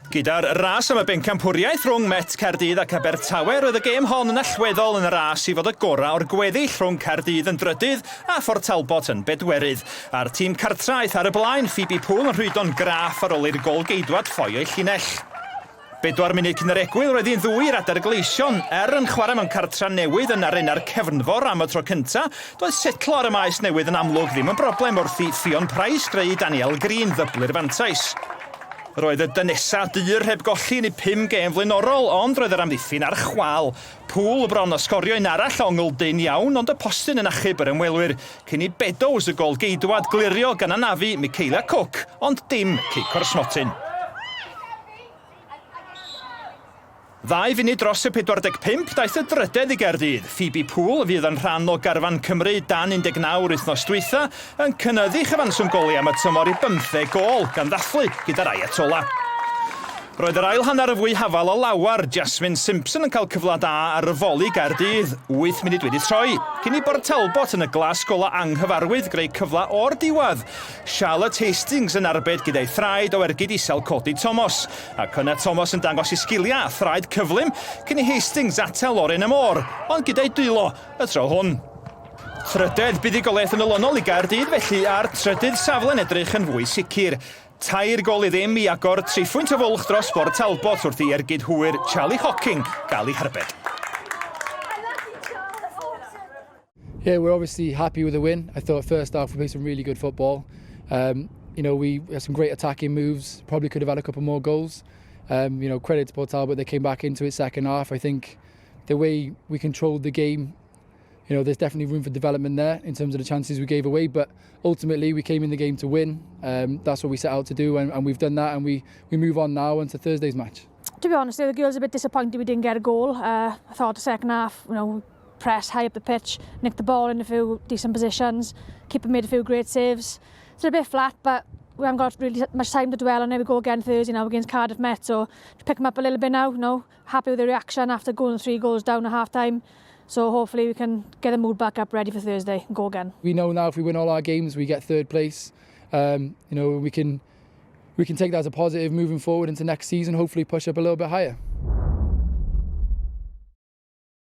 Gyda'r ras am y bencampwriaeth rhwng Met Caerdydd ac Abertawe, roedd y gêm hon yn allweddol yn y ras i fod y gorau o'r gweddill rhwng Caerdydd yn drydydd a Phort Talbot yn bedwerydd. A'r tîm cartra aeth ar y blaen, Phoebe Poole yn rhwydo'n graff ar ôl i'r gôl-geidwad ffoi o'i llinell. Bedwar munud cyn yr egwyl roedd hi'n ddwy i'r Adar Gleision. Er yn chwarae mewn cartra newydd yn Arena'r Cefnfor am y tro cynta', doedd setlo ar y maes newydd yn amlwg ddim yn broblem wrth i Ffion Price greu Danielle Green ddyblu'r fantais. Roedd y dynesa dur heb golli yn eu pum gêm flaenorol, ond roedd yr amddiffyn ar chwâl. Poole bron a sgorio un arall ongl dynn iawn, ond y postyn yn achub yr ymwelwyr, cyn i Beddows y gôl-geidwad glirio gan anafu Michaela Cook, ond dim cic o'r smotyn. Ddau funud dros y 45, daeth y drydedd i Gaerdydd. Phoebe Poole, fydd yn rhan o garfan Cymru dan 19 yr wythnos dwytha, yn cynyddu chyfanswm goliau am y tymor i bymtheg gôl, gan ddathlu gyda'r Ayatollah. Roedd yr ail hanner yn fwy hafal o lawer, Jasmine Simpson yn cael cyfle da ar y foli Gaerdydd, wyth munud wedi troi, cyn i Bort Talbot yn y glas golau anghyfarwydd greu cyfle o'r diwedd. Charlotte Hastings yn arbed gyda'i thraed o ergyd isel Cody Tomos, ac yna Tomos yn dangos ei sgiliau a thraed cyflym cyn i Hastings atal Oren y Môr, ond gyda'i dwylo y tro hwn. Trydedd buddugoliaeth yn olynol i Gaerdydd felly, a'r trydydd safle'n edrych yn fwy sicr. 3 gôl i ddim i agor triphwynt o fwlch dros Bort Talbot wrth i ergyd hwyr Charlie Hocking gael ei harbed. Yeah, we're obviously happy with the win. I thought first half we played some really good football. We had some great attacking moves. Probably could have had a couple more goals. Credit to Port Talbot, they came back into it second half. I think the way we controlled the game, there's definitely room for development there in terms of the chances we gave away. But ultimately, we came in the game to win. That's what we set out to do, and we've done that. And we move on now into Thursday's match. To be honest, the girls are a bit disappointed we didn't get a goal. I thought the second half, press high up the pitch, nick the ball in a few decent positions, keeper made a few great saves. It's a bit flat, but we haven't got really much time to dwell on it. We go again Thursday now against Cardiff Met, so to pick them up a little bit now, happy with the reaction after going three goals down at half time. So hopefully we can get the mood back up ready for Thursday and go again. We know now if we win all our games, we get third place. We can take that as a positive moving forward into next season, hopefully push up a little bit higher.